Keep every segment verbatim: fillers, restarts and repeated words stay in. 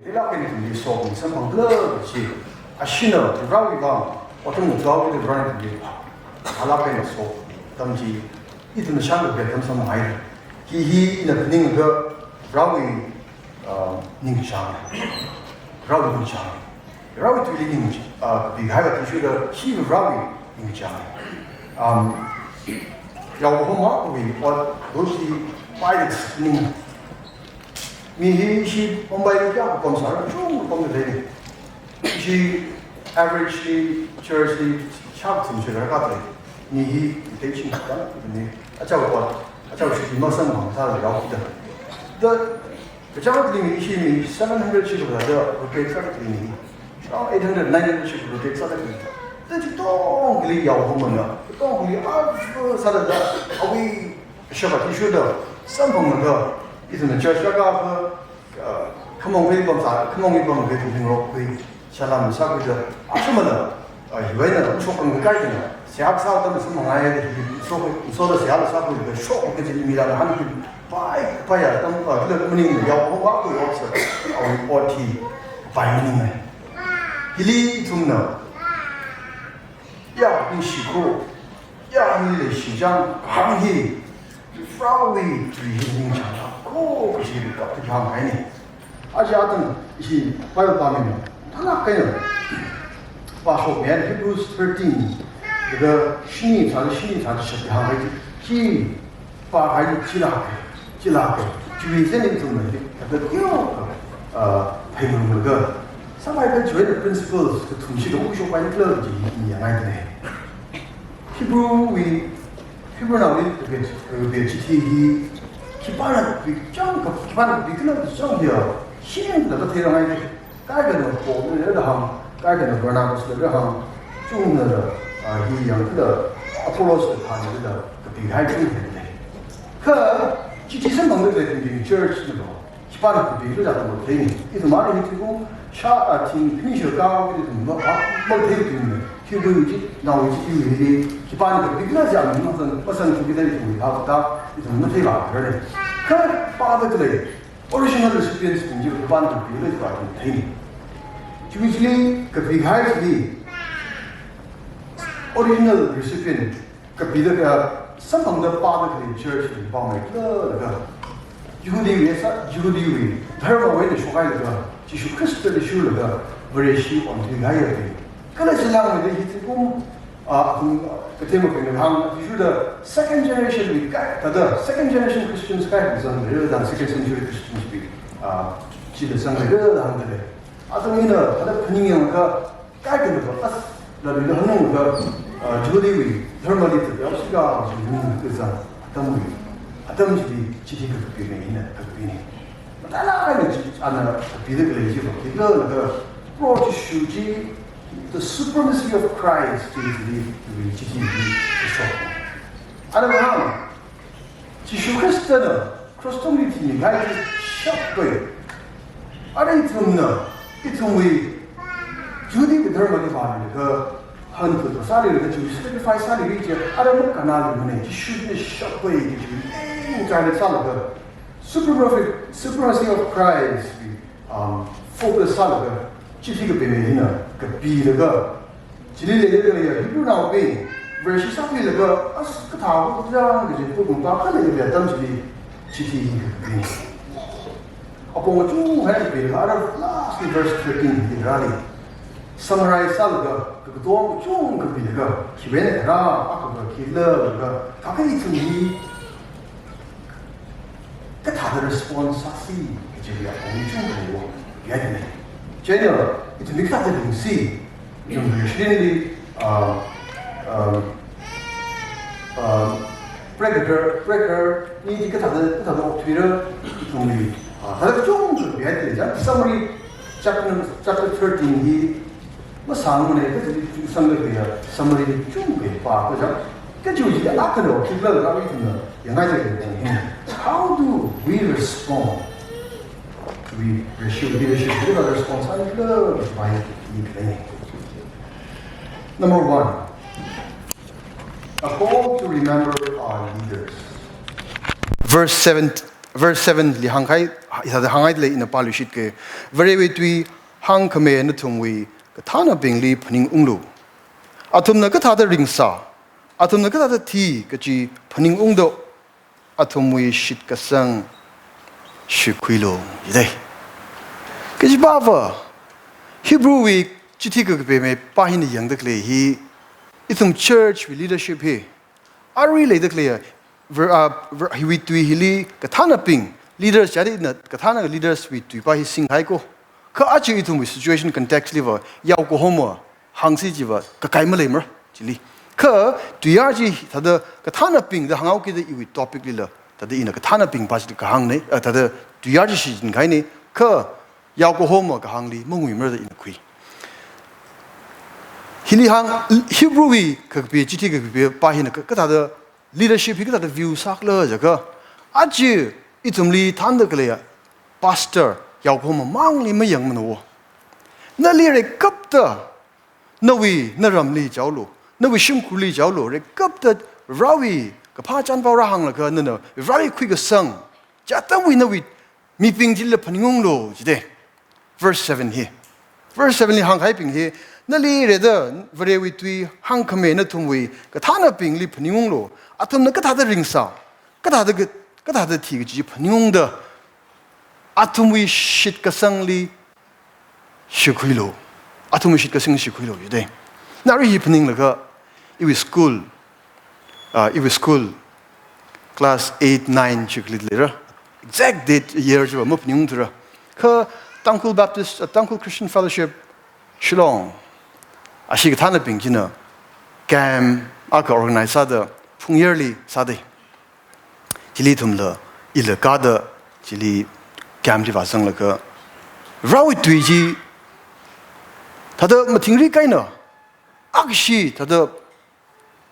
Rilāk eina ithumli sokhami samphangkhala kachi. Ashina Varewui vang, otram ngathāwui Varena ithumli rilāk eina sok atam chi, ithumna shānkapei atam samphanghaira. Hi hi ina phaningakha Varewui, ah, ningchāng. Varewui ningchāng. Varewui tuili ning, ah, kapikahai athishurda hi Varewui ningchāng. Um, yaokahomawui ot, ot hi paida ning. Mi hi ishi Mumbai li kayākha pamsāra, chungkha pamda lei. Ishi average li church li shākathum shikara khalei. Mi hi teichin khan ni achāva, achāva shikha masamphang sāla yaokida. Da kachāngli mi ishi mi seven hundred shikha da rotate sāda lei ni. Around eight hundred, nine hundred shikha rotate sāda lei. Da chitongli yaokahomana, chitongli ava sāda da awui shākha athishurda samphanglaga, ithumna church la kaka, ah, khamong hi pamsā, khamong hi pamkhui, ithum ringrok khui, salam sākhuida, ashumana, ah, hiwui eina shokngasak kahaina, seihā sāda samphanghaira, so, soda seihā sākhuida, shok kaji milang han khui, pai, paiya, tam, ah, kila maningmei yaokahomawui ot sā, awui ot hi, pai maningmei. Hili ithumna, ya, ningshi kho, ya, ni leishi chang, hāng hi, Varewui tui hi ningchāng kho kaji kaptui hānghaini. Aja atam ishi Bible pāmina, thālāk eina pāshokmi Hebrews thirteen, laga shini thāda, shini thāda shat hānghai chi, chi pāhai chilāka, chilāka. Chiwui zeni ithumna hi, kata kyo, ah, phaimanglaga. Sāmai kha chiwui eina principles kathum shikha ushokpai khala kaji hi yangngaida lei. Hebrew wui, Hebrewnaoli kapikahai chithi hi, khipāna kapikachang, khipāna kapikhala chang hiya, shimla kathei rangai. Kaikhana Paulli da hāng, kaikhana Barnabasli da hāng, chungna da, ah, hi yangkida Apollos da thānda kapikahai chungna da. Kha, chithi samphangda khalei church na lo. Khipāna kapikhala da matheini. Ithum mari hi ithum shā, ah, thing khani shakao ithum ma, ma, mathei ithum. Hebrew chinaowui chithi hili, khipāna kapikhala da masan, masan khuida ithum hithāda, ithum matheila kharei. Kha pāda khalei original recipients bing chi khipāna kapikhala da matheini. Chiwui chili kapikahai chili original recipient kapida kha samphangda pāda khalei church li pāmeikhala laga, Jihudiwui sā, Jihudiwui dharmawui eina shokhailaga, Jishu Khristali shurlaga, Vareshi onthuihaiya. Kala chilāngmeida hi ithum, ah, ithum, ah, kathema kathema hāng, athishurda second generation wui kai, thāda second generation Christians kai zangda lei, thāda second century Christians wui, ah, chida zangda lei, hāngda lei. Athum hina, thāda phaningyangakha, kaikhana va, as, lalu hāngakha, ah, Jihudiwui dharmali ta yaoshika, Jihudi kazang atamwui, atam chili, chithi kapimei hina kapini. Mathālāk eina chi, ana kapida khalei chiva, khikhala laga, Proho Jishu chi, the supremacy of Christ, chi chili, chithi hi kashok. Ana hāng, Jishu Khristana cross tungli thimi kahai chi shappai. Ara ithumna, ithumwui Jihudiwui dharmali vālaga, hantu sālaga, Jishu sacrifice sālaga chi, ara makannaluimana, Jishuna shappai, Jishu ning chāna sālaga, supremacy, supremacy of Christ, um, focus sālaga, chithi kapimei hina kapilaga, chili leida khalei Hebrewnao bing, verse sāpilaga, as kathā kachang kaji pukung pa khalei atam chili, chithi hi kapi. Apong chungkha kapilaga, ara lastly verse thirteen li rāli. Summarize sālaga, katonga chungkha kapilaga, khiwui eina rā, akha khikhala laga, kakai ithum hi, kathāda response sāsi, kajiya apong chungkha leiwo, yaini. Chieina, ithumli kathāda lungsi, ithum Christianli, ah, ah, ah, preacher, preacher, ni di kathāda, kathāda okthuira, ithumli, ah, thāda chungkha yaini, ja, summary, chapter, chapter thirteen hi, masāngmana, kaji sanglaga ya, summary chungkha pākazang. Kaji chi ya, akha lo, khikhala laga ithumna, yangngai jilei tang hin. How do we respond? We, we should, we should give a response. How do we respond? Number one, a call to remember our leaders. Verse seven, Verse seven li hāngkahai, hithāda hānghai lei, ina pāluishitke. Varewui tui hāngkhami nathumwui kathānabingli phaningunglu. Athumna kathāda ringsā, athumna kathāda thi kaji phaningungda athumwui shitkasang shikhuilu, jidei. Kajipava, Hebrew wui chithi kakapemeipa hina yangda khalei hi, ithum church wui leadership hi, arui leida khalei, ver-, ah, ver-, hiwui tui hili kathānabing, leaders, chari na kathāna leaders wui tuipa hi singhaiko. Kha aja ithumwui situation context liva, yaokahoma hāngsi chiva, kakai maleimara, chili. Kha tuiyār chi thāda kathānabing da hānghaokida iwui topic lila, thāda ina kathānabingpa chi kahāngnei, ah, thāda tuiyār chi shichinkahainei, kha yaokahoma kahāngli manguimara da ina khui. Hili hāng, Hebrew wui kakapi, chithi kakapipā hina ka-, kathāda leadership hi kathāda view sākhala jiakha, aja ithumli thānda khaleiya pastor, yaokahoma mangli mayangmana wo. Nali reikapta, nawui naramli chaolu, nawui shimkhurli chaolu, reikapta Varewui kaphā chānpao rāhānglaga nana Varewui khuikasang, chi atamwui nawui mibing chila phaningunglu, jidei. Verse seven hi. Verse seven li hāngkahaibing hi, nali reda Varewui tui hāngkhami nathumwui kathānabingli phaningunglu. Athumna kathāda ringsā, kathāda ka-, kathāda thi kaji phaningungda, athumwui shitkasangli shikhuilu. Athumwui shitkasang shikhuilu, jidei. Na arui hi phaninglaga, iwui school, ah, iwui school, class eight, nine chikli leira. Exact date, year chiva maphaningungthura. Kha Tangkhul Baptist, ah, Tangkhul Christian Fellowship, Shillong, ashi kathānabing china camp akha organize sāda, Phungyarli sādei. Chili ithumla, ila kāda, chili camp li vāzanglaga, Varewui tui chi thāda mathingrik eina, akhashi thāda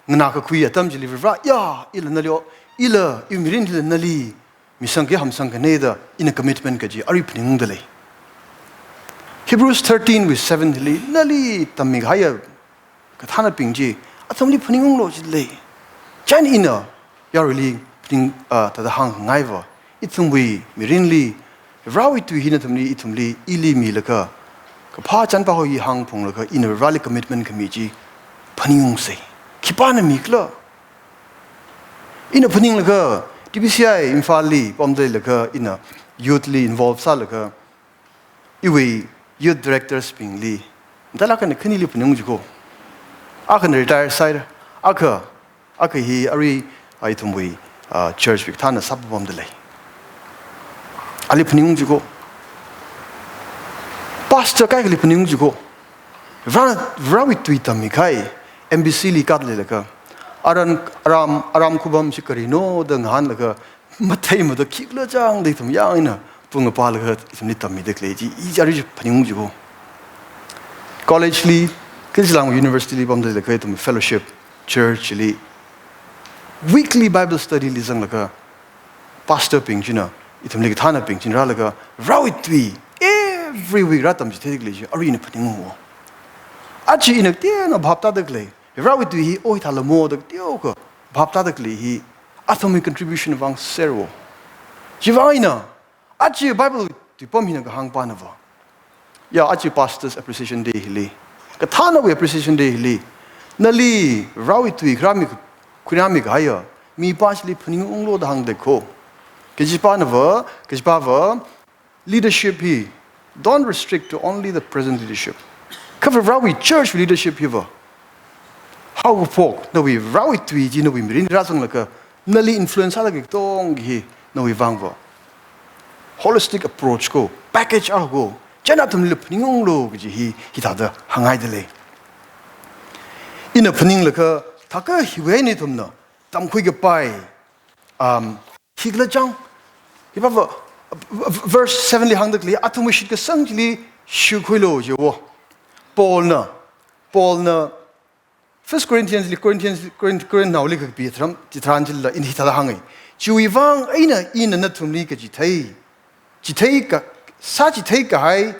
nganā kakhui atam chili Vare, ya, ila nali o, ila, iwui mirin hila nali misangki hamsangkanei da ina commitment kaji arui phaningungda lei. Hebrews thirteen wui seven li, nali tammikahaiya kathānabing chi athumli phaningunglu, jilei. Chieina ina yaruili phaning, ah, thāda hāngngaiva, ithumwui mirinli Varewui tui hi nathumli, ithumli, ili milaga, kaphā chānpao hi hāngphunglaga, ina Vareli commitment khami chi phaningungsei. Khipāna mikhala? Ina phaninglaga, T B C I Imphalli pamda leilaga, ina youth li involve sālaga, iwui youth directors bingli, dala akhana khanili phaningung jiko. Akhana retire sāhaira. Akha, akha hi arui, ah, ithumwui, ah, church wui kathāna sāpamda lei. Ali phaningung jiko. Pastor kaikhali phaningung jiko. Vare, Varewui tui tammikahai, M B C li kāda leilaga, aran, aram, aram khupam chi karino da ngahānlaga, matheimada khikhala chang da ithum yāng eina pung pālaga ithumli tammida khalei chi, i arui chi phaningung jiko. College li, kha Zeliangrong University li pamda leilaga ithum fellowship, church li, weekly Bible study li zanglaga, pastor bing china, ithumli kathānabing china rālaga, Varewui tui, every week rātamchithei khalei chi, arui ina phaningungo. Aja ina tena bhap tāda khalei, Varewui tui hi, oi thālamo da teokha bhap tāda khalei hi, athumwui contribution vang serwo. Chiwui vang eina, aja Bible tuipam hina kahāngpanava, ya, aja Pastors Appreciation Day hili, kathānawui Appreciation Day hili, nali Varewui tui khuirāmi, khuirāmikahaiya mipa chili phaningunglu da hāngda kho. Kajipanava, kajipava, leadership hi, don't restrict to only the present leadership. Kha Varewui church leadership hiva, haokaphok, nawui Varewui tui chi nawui mirin rāzanglaga, nali influence sālaga katongki hi, nawui vangva holistic approach ko, package akha ko, chieina athumli phaningunglu kaji hi, hithāda hānghaida lei. Ina phaninglaga, thākha hiwui eina ithumna tamkhui kapai, um, khikhala chang, hipava, v-, v-, verse seven li hāngda khalei, athumwui shitkasang chili shikhuilu jiwo. Paulna, Paulna, First Corinthians li, Corinthians, Corinth, Corinth naoli kakapi tharan, chitharan chilila ina hithāda hāngai. Chiwui vang eina ina nathumli kachithei, chithei ka, sāchitheikahai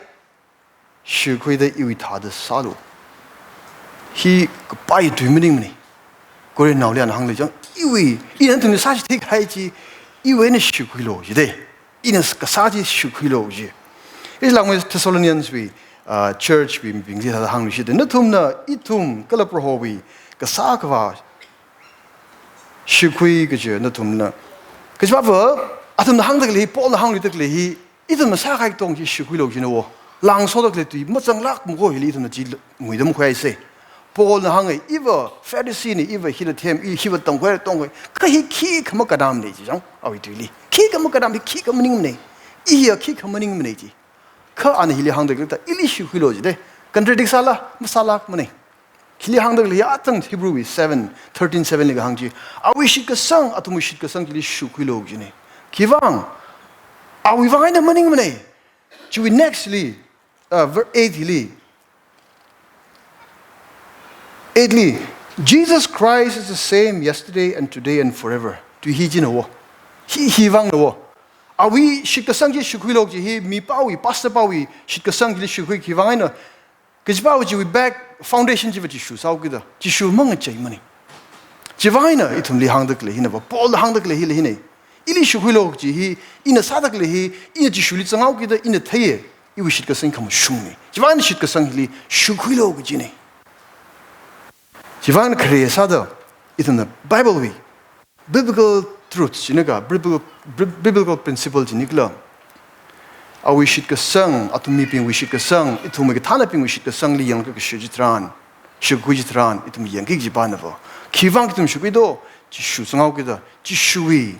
shikhuida iwui thāda sālu. Hi kapai tui maningmana. Corinth naoli ana hānglei chang, iwui, ina nathumli sāchitheikahai chi, iwui eina shikhuilu jide. Ina kasā chi shikhuilu ji. Ishi langmei Thessalonians wui, ah, church wui mibing chi thāda hāngluishitda, nathumna ithum kala Prohowui kasā khavā shikhui kaji nathumna. Kajipava, athumna hāngda khalei hi, Paulna hāngluida khalei hi, ithumna sākahai katonga chi shikhuilu jina wo. Langsoda khalei tui mazanglākmana ko hili ithumna chi nguida makhuihaisa. Paulna hānga, iva Pharisee na, iva hila them, i hiva tongkhui, tongkhui. Kha hi khikha makhanamana ji chang, awui tuili. Khikha makhanam hi, khikha maningmana. I hiya khikha maningmana ji. Kha ana hili hāngda khalei thāda, ili shikhuilu jide. Contradict sāla, masālākmana. Hili hāngda khalei hi atang Hebrew wui seven, thirteen seven li kahāng chi. Awui shitkasang, athumwui shitkasang chili shikhuilu jina. Khivang, awui vang eina maningmana. Chiwui next li, uh, ver-, eight li. Eight li, "Jesus Christ is the same yesterday and today and forever." Tui hi jina wo. Hi, hivangna wo. Awui shitkasang chi shikhuilu ji hi, mipāwui, pastor pāwui shitkasang chili shikhui khivang eina. Kajipāwui chiwui back foundation chiva Jishu sāhaokida. Jishu mangacheimana. Chivang eina ithumli hāngda khalei hinava, Paulna hāngda khalei hili hina. Ili shikhuilu ji hi, ina sāda khalei hi, ina Jishuli zanghaokida, ina theiya. Iwui shitkasang khamashungna. Chivang eina shitkasang hili shikhuilu kajina. Chivang eina khare sāda, ithumna Bible wui biblical truth, jinika, biblical, bi-, biblical principle jinikla. Awui shitkasang, athum mibingwui shitkasang, ithumwui kathānabingwui shitkasangli yanglaga kashu chitharan, shikhui chitharan, ithum yangki kajipānava. Khivang ithum shikhuido, Jishu zanghaokida, Jishuwui,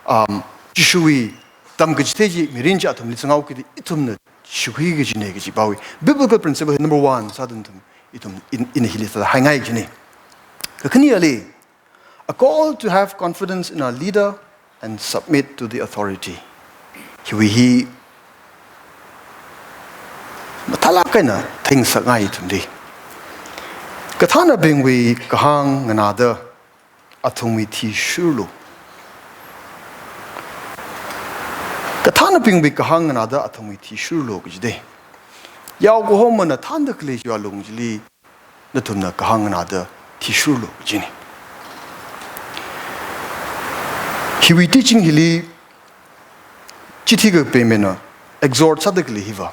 um, Jishuwui tamkachithei chi, mirin chi athumli zanghaokida, ithumna shikhui kajina kajipāwui. Biblical principle hi number one sāda ithum, ithum in, ina hili sāda haingai kajina. Kakhaneli, a call to have confidence in our leader and submit to the authority. Hiwui hi mathālāk eina theingasakngai ithumli. Kathānabingwui kahāng nganāda athumwui thishurlu. Kathānabingwui kahāng nganāda athumwui thishurlu kajide. Yaokahomana thānda khalei chiwui alung chili nathumna kahāng nganāda thishurlu kajina. Hiwui teaching hili chithi kapeimana exhort sāda khalei hiva,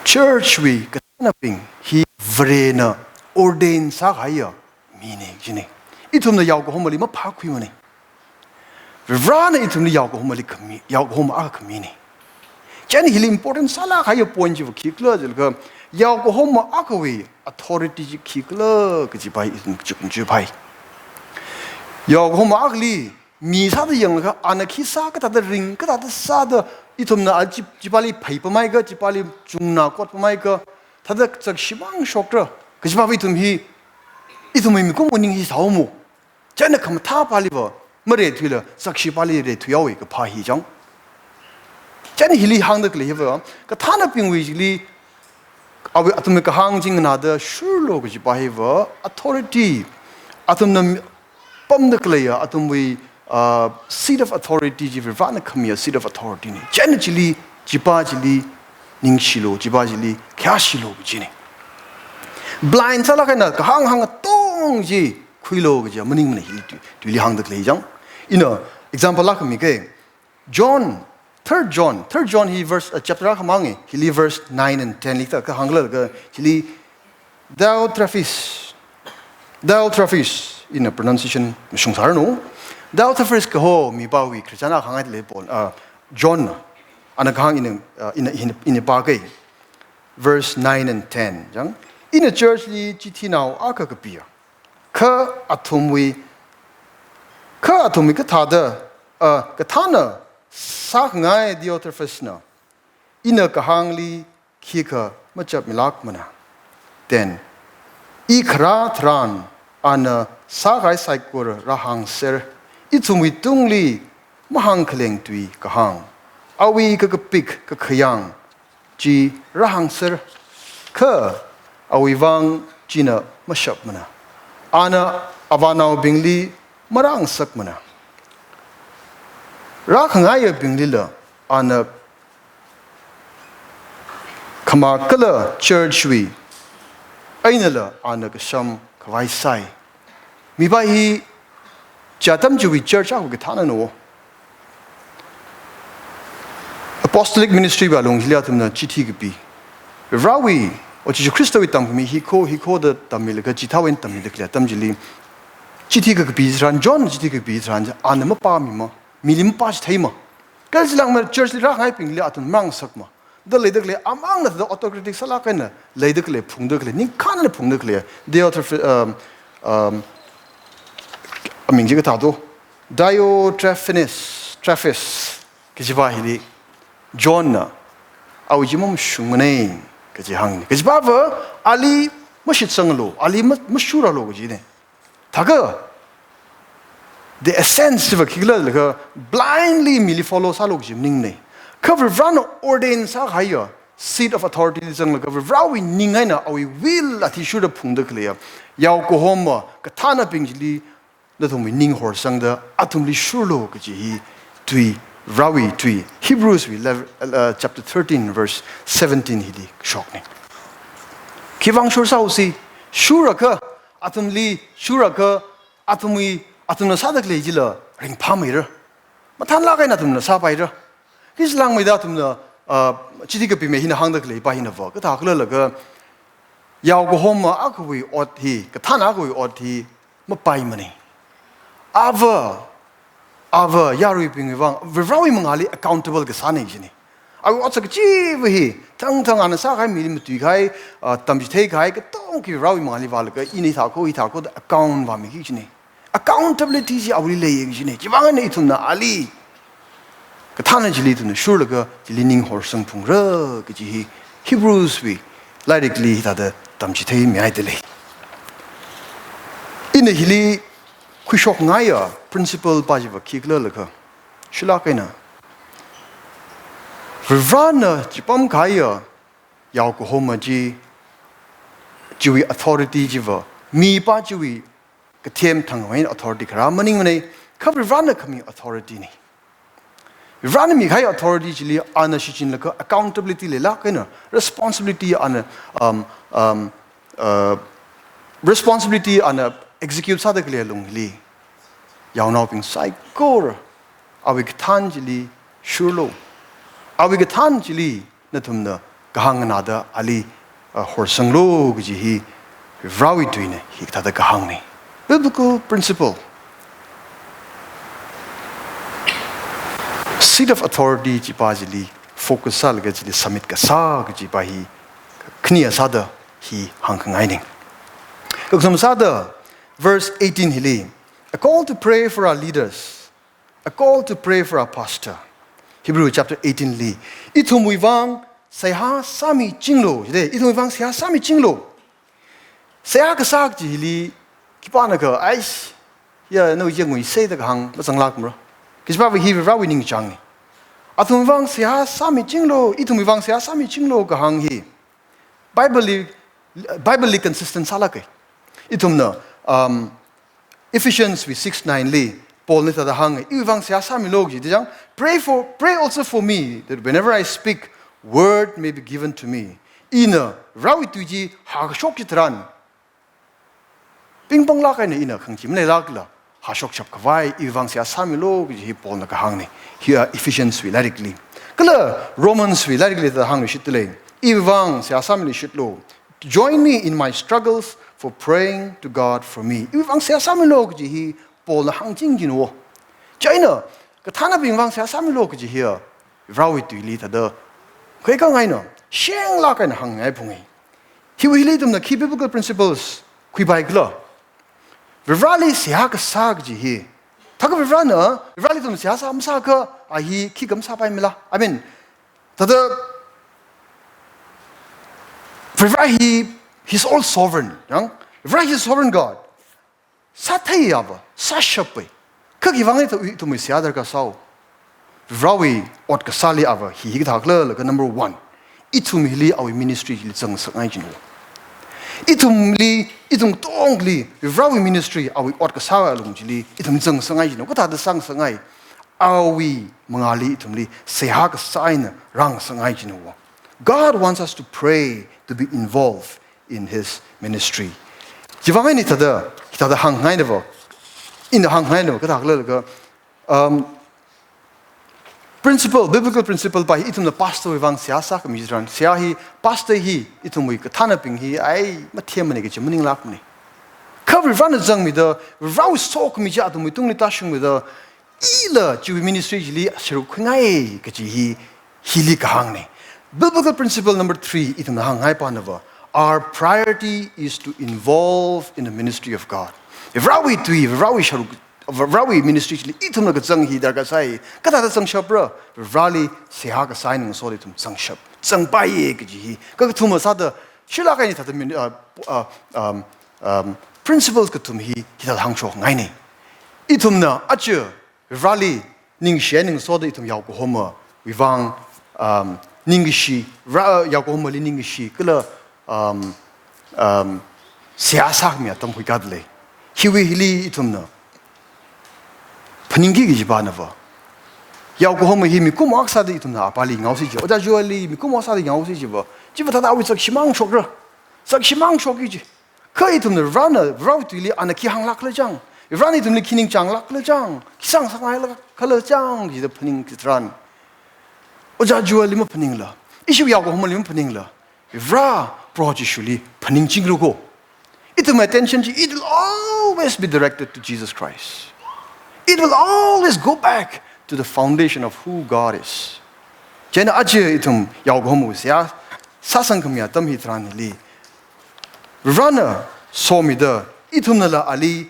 church wui kathānabing hi Varena ordain sākahaiya mina kajina. Ithumna yaokahomali maphākhuimana. Varena ithumli yaokahomali khami, yaokahoma akha khamina. Chieina hili important sālāk kahaiya point chiva khikhala jilaga, yaokahoma akhawui authority chi khikhala kajipā hi ithum chuknchupai. Yaokahoma akhali mi sāda yanglaga, ana khi sā, kathāda ring, kathāda sāda, ithumna a chi, chipāli phaipameika, chipāli chungna kotpameika, thāda zakshimang shokra kajipāva ithum hi, ithumwui mikumo ning hi sāhaomo. Chieina khamathāpāliva mareithuila, zakshipāli reithuihaowa kaphā hi chang. Chieina hili hāngda khalei hiva, kathānabingwui chili, awui athumwui kahāng chi nganāda shurlu kajipā hiva, authority, athumna mi-, pamda khaleiya, athumwui, uh, seat of authority chi Varena khamiya seat of authority na. Chieina chili, chipā chili ningshilu, chipā chili khayāshilu kajina. Blind sālāk eina kahāng hāngatong chi khuilu kaji maningmana hili tui, tuili hāngda khalei chang. Ina example akha mika. John, third John, third John hi verse, uh, chapter akha mang e, hili verse nine and ten li thāda kahāng khala jilaga, chili Diotrephes, Diotrephes, ina pronunciation mashungsāranu. Diotrephes kaho mipāwui Christian akha hāngngaida lei Paul, uh, John na, ana kahāng ina, uh, ina, ina, ina pāka. Verse nine and ten chang. Ina church li chithinao akha kapiya. Kha athumwui, kha athumwui kathāda, ah, kathāna sākhangai Diotrephes na, ina kahāngli khikha machapmilākmana. Ten. I kharā tharan ana sākahai saikora rāhāngser, ithumwui tungli mahāngkhaleng tui kahāng, awui kakapik kakhayang chi rāhāngser, kha awui vang china mashapmana. Ana avānaobingli marāngasakmana. Rākhangaiyabinglila ana khamā kala church wui einala ana kasham khavai sāi. Mipā hi Chi atam chiwui church akha kathānana. Apostolic ministry wui alung hili athumna chithi kapi. Varewui, o Jesu Khristawui tamkhami hi kho, hi kho da tammilaga chithāwui eina tammida khalei atam chili. Chithi kakapi tharan, John chithi kakapi tharan, ana mapāmima, mili mapāchitheima. Kala chilangma church li rāngaibingli athum mangasakma. Da leida khalei, amangna thāda autocratic sālāk eina leida khalei, phungda khalei, ningkhānna phungda khalei. Diotrephes, um, um, aming chi kathā do. Diotrephes, Trephes, kajipa hili, Johnna, awui chi mamashungmana, kaji hāngna. Kajipava, ali mashitsanglu, ali ma-, mashurālu kajina. Thākha, the essence chiva khikhala laga blindly mili follow sālu kaji maningmana. Kha Varivarana ordain sākahaiya, seat of authorylila zanglaga Varivarawui ning eina awui will athishurda phungda khaleiya, yao kahoma, kathānabing chili, nathumwui ning horsangda, athumli shurlu kaji hi tui, Varewui tui, Hebrews wui eleven, uh, chapter thirteen, verse seventeen hili shokna. Khiwuivang shursāhaosi, shurlaga, athumli shurlaga, athumwui, athumna sāda khalei chila ringphāmeira. Mathānlāk eina athumna sāpaira. Khi chilangmeida athumna, ah, chithi kapimei hina hāngda khaleipa hinava, kathākhala laga, yao kahoma akhawui ot hi, kathāna akhawui ot hi mapaimana. Ava, ava yaruibingwui vang, Varivarawui mangāli accountable kasāna kajina. Awui otsak kachiva hi, thangthang ana sākahai mili matuikahai, ah, tamchitheikahai, katonga hi Varivarawui mangāli vālaga, ina hithā kho, hithā kho da account vāmiki kajina. Accountability chi awuili leiya kajina. Chiwuivang eina ithumna ali, kathāna chili ithumna shurlaga, chili ning horsang phungra kaji hi Hebrews wui lairikli hithāda tamchitheimihaida lei. Ina hili khuishokngaiya principle pa chiva khikhala laga, shilāk eina, Varivarana chipamkahaiya yao kahoma chi, chiwui authority chiva, mipa chiwui kathem thangwui authority kharā maningmana, kha Varivarana khami authority na. Varivarana mikahai authority chili ana shichinlaga accountability leilāk eina, responsibility ana, um, um, uh, responsibility ana execute sāda khalei alungli, yaonaobing saikora, awui kathān chili shurlu. Awui kathān chili nathumna kahāng nganāda ali, ah, horsanglu kaji hi Varewui tuina, hikathāda kahāngna. Biblical principle. Seat of authority chipa chili focus sālaga chili submit kasā kajipa hi khaniya sāda hi hāngkhangaina. Kakathuma sāda verse eighteen hili, a call to pray for our leaders. A call to pray for our pastor. Hebrew chapter eighteen li, ithumwui vang seihā sāmichinglu, jide, ithumwui vang seihā sāmichinglu. Seihā kasā kaji hili, khipānakha, aish, ya, nawui chi nguisei da kahāng mazanglākmara. Kajipava hi Varewui ningchāngna. Athumwui vang seihā sāmichinglu, ithumwui vang seihā sāmichinglu kahāng hi Bible li, Bible li consistent sālāka. Ithumna, um, Ephesians wui six nine li, Paulna hithāda hānga, iwui vang seihā sāmilu kaji, da chang, pray for, pray also for me, that whenever I speak, word may be given to me. Ina Varewui tui chi hākashok chitharan, pingpanglāk eina ina khangachee maleilākla, hāshokshap khavai, iwui vang seihā sāmilu kaji hi Paulna kahāngna. Hiya Ephesians wui lairikli. Kala Romans wui lairikli hithāda hāngluishitda lei. Iwui vang seihā sāmiluishitlu. Join me in my struggles for praying to God for me. Iwui vang seihā sāmilu kaji hi Paulna hāngchingchinwo. Chieina, kathānabing vang seihā sāmilu kaji hiya, Varewui tuili thāda, khuikhangaina, shenglāk eina hāngngai phungi. Hiwui hili ithumna khi biblical principles khuipaikhala. Varivarali seihā kasā kaji hi. Thākha Varivarana, Varivarali ithum seihā sā masākha, a hi khikha masāpaimala. I mean, thāda, Varivara hi, he's all sovereign, yang? Varivara he's sovereign God. Sātheiya ava, sāshappai. Kha khiwuivang ithum, ithumwui seihā darkar sāo. Varewui ot kasāli ava, hi hikathākhala laga number one. Ithum hili awui ministry hili zangsakngai jino. Ithumli, ithum katongli, Varewui ministry awui ot kasā alung chili, ithum zangsakngai jino. Kathāda zangsakngai. Awui mangāli ithumli, seihā kasā eina rāngasakngai jino. God wants us to pray, to be involved in his ministry. Chiwuivang eina thāda, thāda hāngngaina vo. ina hāngngaina kathā khala laga, um, principle, biblical principle pa hi ithumna pastor wui vang seihā sākhami chitharan, seihā hi, pastor hi ithumwui kathānabing hi, ai, mathemmana kachi maninglākmana. Kha Varivarana zangmida, Varivarawui sokhami chi athumwui tungli tāshungmida, ila chiwui ministry chili sharuk khuingai kachi hi, hili kahāngna. Biblical principle number three, ithumna hāngngai panava, our priority is to involve in the ministry of God. Varivarawui tui, Varivarawui sharuk, Varivarawui ministry chili ithumna kazang hi darkar sai. Kathāda zangshapra, Varivarali seihā kasā eina ngasoda ithum zangshap, zangpaiya kaji hi. Kakathuma sāda, shilāk eina thāda min-, uh, uh, um, um, principles kathum hi, hithāda hāngshokngaina. Ithumna aja Varivarali ningshi eina ngasoda ithum yaokahomawui vang, um, ningkashi, Vara-, uh, yaokahomali ningkashi, kala, um, um, seihā sākhami atam huikada lei. Hiwui hili ithumna phaningki kaji panava, yaokahoma hi mikumo akha sāda ithumna apāli ngaosi chi, Ojā Joelli mikumo akha sāda ngaosi chiva, chiva thāda awui sakshimang shokra. Sakshimang shokki chi. Kha ithumna Varena, Varewui tuili ana khi hānglāk khala chang, Varena ithumli khi ningchānglāk khala chang, khi sāngasakngailāk khala chang, jida phaning chitharan, Ojā Joelli maphaningla, ishi yaokahomali maphaningla, Vare Proho Jishuli phaningchingra ko. Ithumwui attention chi, it will always be directed to Jesus Christ. It will always go back to the foundation of who God is. Chieina aja ithum yaokahomawui seihā sāsangkhami atam hitharanli, Varena somida, ithumnala ali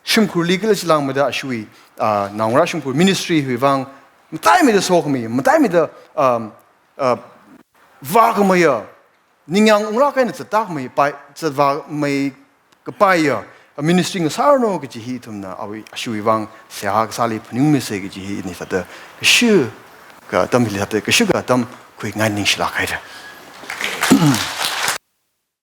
shimkhurli kala chilāngmeida ashiwui, ah, naongarā shimkhur ministry hiwui vang, mataimeida sokhami, mataimeida, um, uh, vākhameiya, ningyāng unglāk eina zattākhamei pai, zatvāmei kapaiya, ah, ministry ngasāranu kaji hi ithumna awui, ashiwui vang seihā kasāli phaningmisa kaji hi ina thāda, kashika atam hili thāda, kashika atam khuingai ningshilāk haira.